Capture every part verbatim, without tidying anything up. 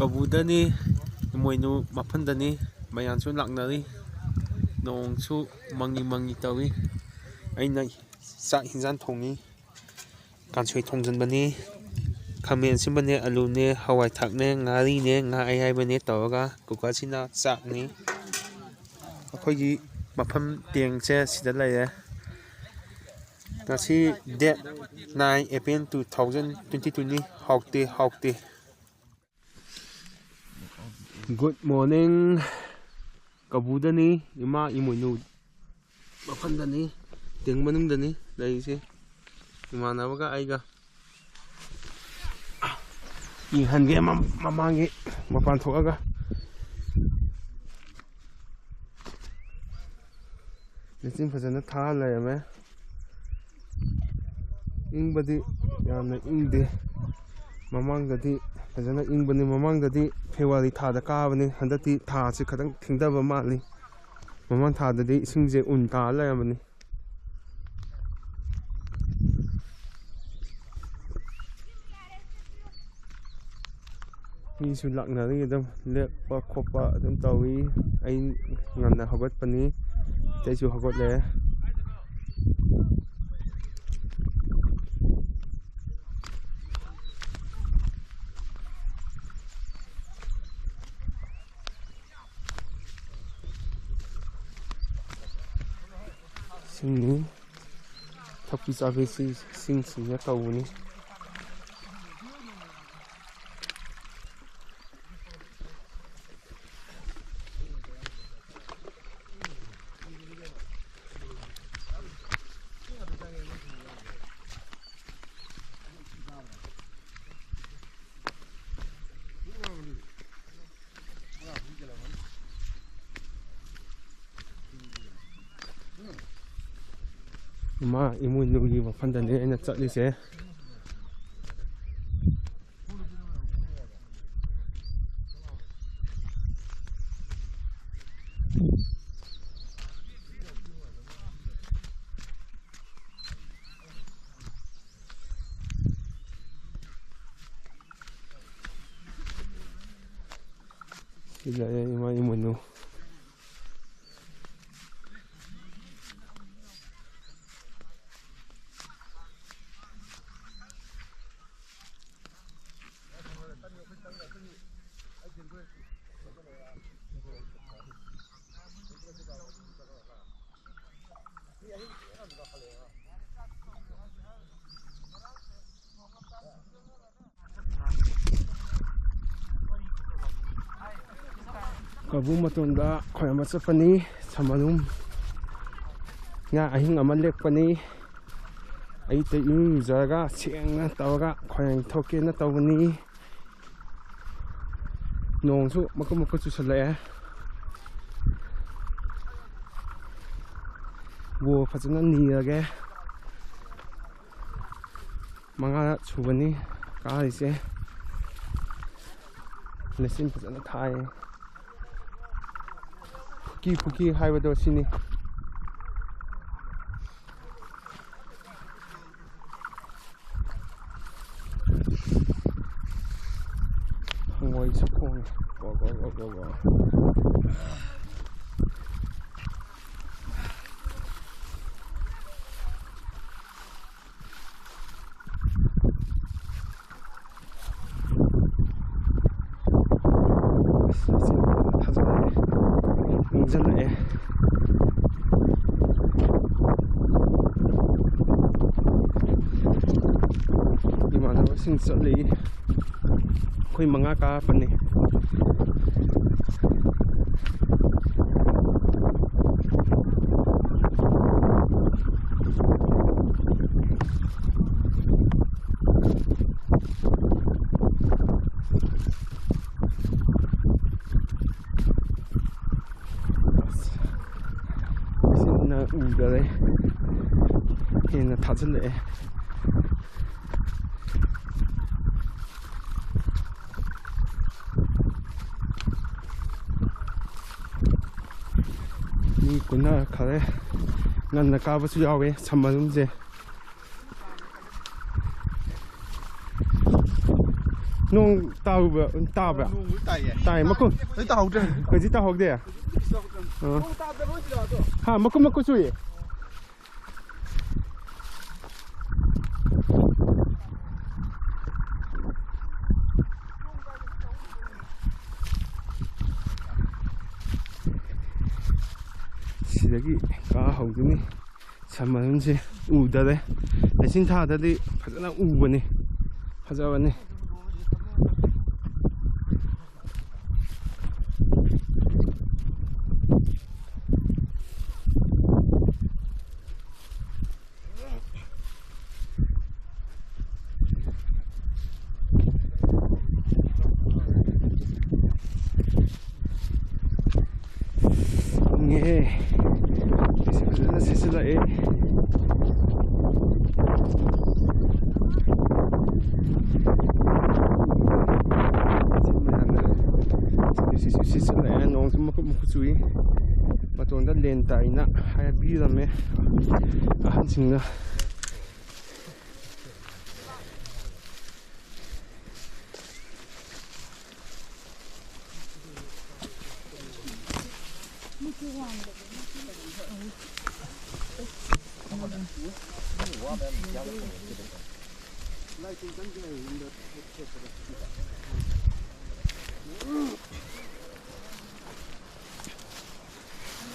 ꯀꯧꯕ꯭ꯔꯨꯗꯅꯤ, ꯏꯃꯣꯏꯅꯨ ꯃꯐꯝꯗꯅꯤ꯫ ꯃꯌꯥꯝꯁꯨ ꯂꯥꯛꯅꯔꯤ꯫ ꯅꯣꯡꯁꯨ ꯃꯪꯉꯤ ꯃꯪꯉꯤ ꯇꯧꯏ꯫ ꯑꯩꯅ ꯆꯥꯛ ꯍꯤꯟꯖꯥꯡ ꯊꯣꯡꯉꯤ꯫ ꯀꯥꯡꯁꯣꯏ ꯊꯣꯡꯖꯤꯟꯕꯅꯤ꯫ ꯈꯥꯃꯦꯟ ꯑꯁꯤꯟꯕꯅꯦ, ꯑꯂꯨꯅꯦ, ꯍꯋꯥꯏ ꯊ꯭ꯔꯥꯛꯅꯦ, ꯉꯥꯔꯤꯅꯦ, ꯉꯥ ꯑꯌꯥꯏꯕꯅꯦ ꯇꯧꯔꯒ ꯀꯨꯀꯔꯁꯤꯅ ꯆꯥꯛꯅꯤ꯫ ꯑꯩꯈꯣꯏꯒꯤ ꯃꯐꯝ ꯇꯦꯡꯁꯦ ꯁꯤꯗ ꯂꯩꯔꯦ꯫ ꯉꯁꯤ date nine April two thousand twenty twoꯅꯤ꯫ ꯍꯥꯎꯇꯦ, ꯍꯥꯎꯇꯦ꯫ Good morning꯫ ꯀꯧꯕ꯭ꯔꯨꯗꯅꯤ, ꯏꯃꯥ ꯏꯃꯣꯏꯅꯨ ꯃꯐꯝꯗꯅꯤ, ꯇꯦꯡ ꯃꯅꯨꯡꯗꯅꯤ ꯂꯩꯔꯤꯁꯦ꯫ ꯏꯃꯥꯟꯅꯕꯒ ꯑꯩꯒ ꯌꯦꯡꯍꯟꯒꯦ ꯃꯝ-, ꯃꯃꯥꯡꯒꯤ ꯃꯄꯥꯟ ꯊꯣꯛꯑꯒ꯫ ꯂꯩꯆꯤꯟ ꯐꯖꯅ ꯊꯥꯔ ꯂꯩꯔꯝꯃꯦ꯫ ꯏꯪꯕꯗꯤ ꯌꯥꯝꯅ ꯏꯪꯗꯦ꯫ ꯃꯃꯥꯡꯗꯗꯤ ꯐꯖꯅ ꯏꯪꯕꯅꯤ꯫ ꯃꯃꯥꯡꯗꯗꯤ February ꯊꯥꯗ ꯀꯥꯕꯅꯤ꯫ ꯍꯟꯗꯛꯇꯤ ꯊꯥꯁꯤ ꯈꯤꯇꯪ ꯊꯦꯡꯊꯕ ꯃꯥꯜꯂꯤ꯫ ꯃꯃꯥꯡ ꯊꯥꯗꯗꯤ ꯏꯁꯤꯡꯁꯦ ꯎꯟ ꯇꯥꯔ ꯂꯩꯔꯝꯕꯅꯤ꯫ ꯃꯤꯁꯨ ꯂꯥꯛꯅꯔꯤ, ꯑꯗꯨꯝ ꯂꯦꯞꯄ ꯈꯣꯠꯄ ꯑꯗꯨꯝ ꯇꯧꯏ꯫ ꯑꯩ ꯉꯟꯅ ꯍꯧꯒꯠꯄꯅꯤ, ꯑꯇꯩꯁꯨ ꯍꯧꯒꯠꯂꯦ꯫ ꯁꯤꯡꯅꯤ꯫ ꯊꯛꯄꯤ ꯆꯥꯕꯤꯁꯤ ꯁꯤꯡꯁꯤꯅ ꯇꯧꯕꯅꯤ꯫ ꯏꯃꯥ ꯏꯃꯣꯏꯅꯨꯒꯤ ꯃꯐꯝꯗꯅꯦ ꯑꯩꯅ ꯆꯠꯂꯤꯁꯦ꯫ ꯁꯤ ꯂꯩꯔꯦ ꯏꯃꯥ ꯏꯃꯣꯏꯅꯨ꯫ ꯀꯧꯕ꯭ꯔꯨ ꯃꯇꯣꯟꯗ ꯈꯣꯏꯔꯝꯕ ꯆꯠꯄꯅꯤ꯫ ꯁꯝꯃꯔꯨꯝ ꯉꯥ ꯑꯍꯤꯡ ꯑꯃ ꯂꯦꯛꯄꯅꯤ꯫ ꯑꯌꯨꯛꯇ ꯏꯔꯨ ꯂꯨꯖꯔꯒ ꯁꯦꯡꯅ ꯇꯧꯔꯒ ꯈꯣꯏꯔꯝ ꯊꯣꯛꯀꯦꯅ ꯇꯧꯕꯅꯤ꯫ ꯅꯣꯡꯁꯨ ꯃꯀꯨꯞ ꯃꯀꯨꯞ ꯆꯨꯁꯜꯂꯛꯑꯦ꯫ ꯕꯣ ꯐꯖꯅ ꯅꯤꯔꯒꯦ꯫ ꯃꯉꯥꯔꯛ ꯁꯨꯕꯅꯤ ꯀꯥꯔꯤꯁꯦ꯫ ꯂꯩꯆꯤꯟ ꯐꯖꯅ ꯊꯥꯏ꯫ ꯐꯨꯀꯤ ꯐꯨꯀꯤ ꯍꯥꯏꯕꯗꯣ ꯁꯤꯅꯤ꯫ ꯍꯪꯉꯣꯏꯁꯨ ꯈꯣꯡꯉꯤ꯫ Go, go, go, go, go. ꯑꯁ, ꯊꯥꯖꯤꯜꯂꯛꯑꯦ꯫ ꯏꯪꯁꯤꯜꯂꯛꯑꯦ꯫ ꯏꯃꯥꯟꯅꯕꯁꯤꯡ ꯆꯠꯂꯤ꯫ ꯑꯩꯈꯣꯏ ꯃꯉꯥ ꯀꯥꯔꯛꯄꯅꯤ꯫ ꯑꯁ, ꯁꯤꯅ ꯎꯗꯔꯦ꯫ ꯍꯦꯟꯅ ꯊꯥꯖꯤꯜꯂꯛꯑꯦ꯫ ꯃꯤ ꯀꯨꯟꯅꯈꯔꯦ꯫ ꯉꯟꯅ ꯀꯥꯕꯁꯨ ꯌꯥꯎꯋꯦ ꯁꯝꯃꯔꯨꯝꯁꯦ꯫ ꯅꯣꯡ ꯇꯥꯕ꯭ꯔꯥ? ꯇꯥꯕ꯭ꯔꯥ? ꯅꯣꯡꯕꯨꯗꯤ ꯇꯥꯏꯌꯦ꯫ ꯇꯥꯏ꯫ ꯃꯈꯨꯟ ꯍꯧꯖꯤꯛ ꯇꯥꯍꯧꯗ꯭ꯔꯦ꯫ ꯍꯧꯖꯤꯛ ꯇꯥꯍꯧꯗꯦ? ꯑꯥ꯫ ꯅꯣꯡ ꯇꯥꯗꯕ ꯑꯣꯏꯗꯣꯏꯔꯣ ꯑꯗꯣ? ꯍꯥ, ꯃꯀꯨꯞ ꯃꯀꯨꯞ ꯆꯨꯏꯌꯦ꯫ ꯁꯤꯗꯒꯤ ꯀꯥ ꯍꯧꯗꯣꯏꯅꯤ꯫ ꯁꯝꯃꯔꯟꯁꯦ ꯎꯗꯔꯦ꯫ ꯂꯩꯆꯤꯟ ꯊꯥꯗꯗꯤ ꯐꯖꯅ ꯎꯕꯅꯤ, ꯐꯖꯕꯅꯤ꯫ ꯏꯪꯉꯦꯍꯦ꯫ ꯉꯁꯤ ꯐꯖꯅ ꯁꯤꯠꯆꯤꯜꯂꯛꯑꯦ꯫ ꯁꯤ ꯃꯌꯥꯝꯅ ꯁꯤꯠꯁꯨ ꯁꯤꯠꯆꯤꯜꯂꯛꯑꯦ꯫ ꯅꯣꯡꯁꯨ ꯃꯀꯨꯞ ꯃꯀꯨꯞ ꯆꯨꯏ꯫ ꯃꯇꯣꯟꯗ ꯂꯦꯟ ꯇꯥꯏꯅ ꯍꯥꯏꯕꯤꯔꯝꯃꯦ ꯑꯍꯟꯁꯤꯡꯅ꯫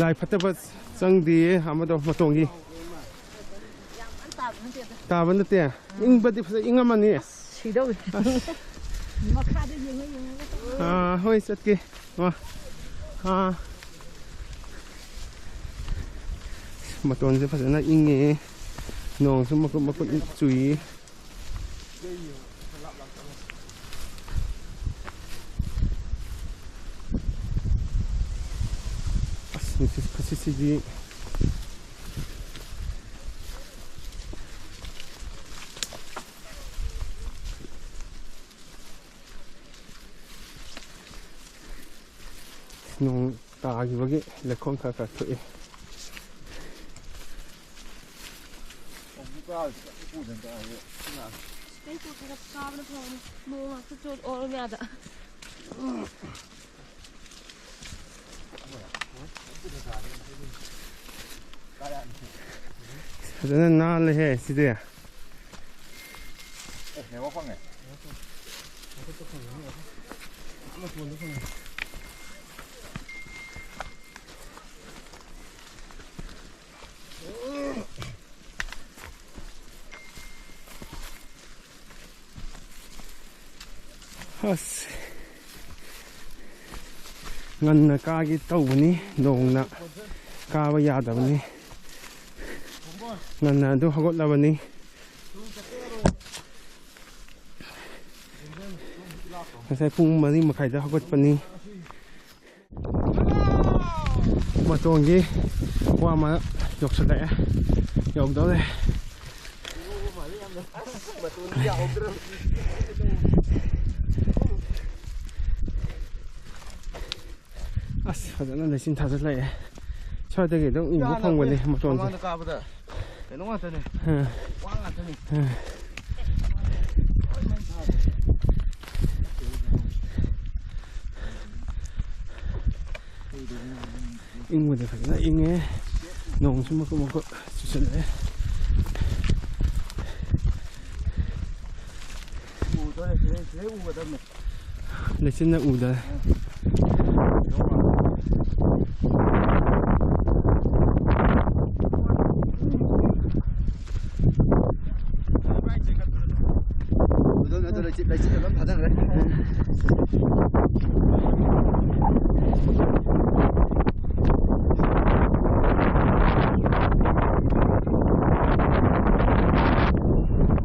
ꯂꯥꯏ ꯐꯠꯇꯕ ꯆꯪꯗꯦ ꯑꯃꯗꯣ ꯃꯇꯣꯟꯒꯤ꯫ ꯇꯥꯕ ꯅꯠꯇꯦ꯫ ꯏꯪꯕꯗꯤ ꯐꯖ ꯏꯪꯉꯝꯃꯅꯤ꯫ ꯁꯤꯗꯧꯔꯦ꯫ ꯑꯁ꯫ ꯃꯈꯥꯗ ꯌꯦꯡꯉ ꯌꯦꯡꯉꯒ ꯆꯠꯂꯣ꯫ ꯑꯥ, ꯍꯣꯏ, ꯆꯠꯀꯦ꯫ ꯋꯥ꯫ ꯑꯥ꯫ ꯃꯇꯣꯟꯁꯦ ꯐꯖꯅ ꯏꯪꯉꯦ꯫ ꯅꯣꯡꯁꯨ ꯃꯀꯨꯞ ꯃꯀꯨꯞ ꯆꯨꯏ꯫ ꯑꯁ, ꯅꯨꯡꯁꯤꯠ ꯈꯨꯁꯤꯠꯁꯤꯗꯤ꯫ ꯅꯣꯡ ꯇꯥꯈꯤꯕꯒꯤ ꯂꯩꯈꯣꯝ ꯈꯔ ꯈꯔ ꯊꯣꯛꯑꯦ꯫ ꯑꯩ ꯀꯣꯛꯁꯤꯗ ꯀꯥꯕꯅ ꯐꯕꯅꯤ꯫ ꯅꯣꯡ ꯉꯥꯛꯇ ꯆꯣꯠ ꯑꯣꯔꯣꯃꯤꯌꯥꯗ꯫ ꯐꯖꯅ ꯅꯥꯜꯂꯦꯍꯦ ꯁꯤꯗꯤ꯫ ꯑꯦ, ꯅꯦꯠꯋꯥꯛ ꯐꯪꯉꯦ꯫ ꯑꯁ, ꯉꯟꯅ ꯀꯥꯒꯦ ꯇꯧꯕꯅꯤ, ꯅꯣꯡꯅ ꯀꯥꯕ ꯌꯥꯗꯕꯅꯤ꯫ ꯉꯟꯅ ꯑꯗꯨ ꯍꯧꯒꯠꯂꯕꯅꯤ꯫ ꯉꯁꯥꯏ ꯄꯨꯡ ꯃꯔꯤ ꯃꯈꯥꯏꯗ ꯍꯧꯒꯠꯄꯅꯤ꯫ ꯃꯇꯣꯟꯒꯤ ꯋꯥ ꯑꯃ ꯌꯧꯁꯜꯂꯛꯑꯦ, ꯌꯧꯗꯧꯔꯦ꯫ ꯑꯁ, ꯐꯖꯅ ꯂꯩꯆꯤꯟ ꯊꯥꯖꯤꯜꯂꯛꯑꯦ꯫ ꯁ꯭ꯋꯥꯏꯗꯒꯤ ꯑꯗꯨꯝ ꯎꯕ ꯐꯪꯕꯅꯦ ꯃꯇꯣꯟꯁꯦ꯫ ꯃꯃꯥꯡꯗ ꯀꯥꯕꯗ ꯀꯩꯅꯣ ꯉꯥꯛꯇꯅꯦ꯫ ꯑꯥ꯫ ꯋꯥ ꯉꯥꯛꯇꯅꯦ꯫ ꯑꯥ꯫ ꯏꯪꯕꯗꯤ ꯐꯖꯅ ꯏꯪꯉꯦ꯫ ꯅꯣꯡꯁꯨ ꯃꯀꯨꯞ ꯃꯀꯨꯞ ꯆꯨꯁꯜꯂꯛꯑꯦ꯫ ꯎꯗꯣꯔꯦ, ꯁꯤꯗꯩ, ꯁꯤꯗꯩ ꯎꯒꯗꯕꯅꯦ꯫ ꯂꯩꯆꯤꯟꯅ ꯎꯗꯔꯦ꯫ ꯑꯗꯨꯝ, ꯑꯗꯨ ꯂꯩꯆꯤꯟ, ꯂꯩꯆꯤꯟ ꯑꯗꯨꯝ ꯊꯥꯖꯤꯟꯈ꯭ꯔꯦ꯫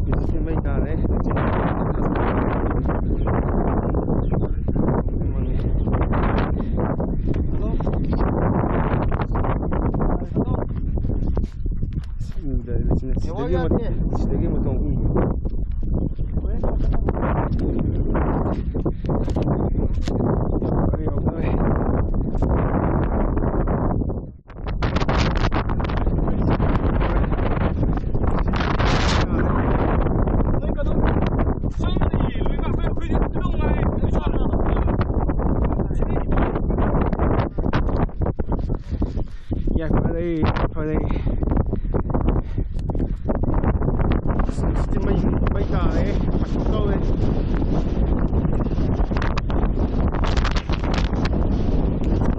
ꯂꯩꯆꯤꯟ ꯃꯩ ꯇꯥꯔꯦ꯫ ꯂꯩꯆꯤꯟ ꯃꯪꯉꯦ꯫ ꯑꯁ, ꯎꯗ꯭ꯔꯦ꯫ ꯁꯤꯗꯒꯤ ꯃ-, ꯁꯤꯗꯒꯤ ꯃꯇꯣꯟ ꯎ꯫ ꯑꯩ ꯐꯔꯦ꯫ ꯑꯁ, ꯉꯁꯤꯗꯤ ꯃꯩ, ꯃꯩ ꯇꯥꯔꯦ꯫ ꯄꯥꯏꯊꯣꯛ ꯇꯧꯔꯦ꯫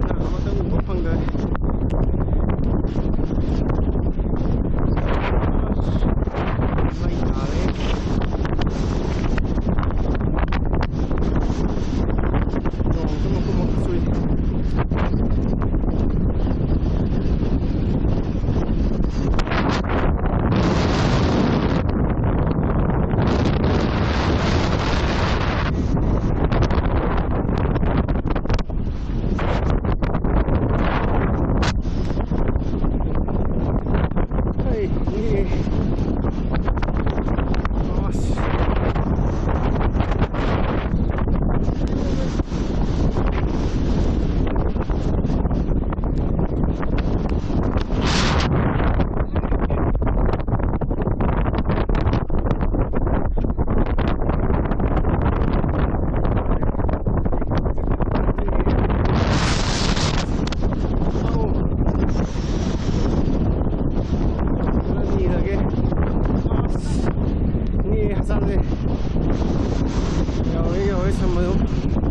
ꯅꯍꯥꯟ ꯑꯃꯇꯪ ꯎꯕ ꯐꯪꯗ꯭ꯔꯦ꯫ ꯑꯁ, ꯃꯩ ꯇꯥꯔꯦ꯫ ꯅꯣꯡꯁꯨ ꯃꯀꯨꯞ ꯃꯀꯨꯞ ꯆꯨꯏ꯫ ꯑꯩ, ꯅꯤꯛꯑꯦ꯫ ꯑꯁ꯫ ꯌꯧꯔꯦ, ꯌꯧꯔꯦ, ꯁꯝꯕꯗꯣ꯫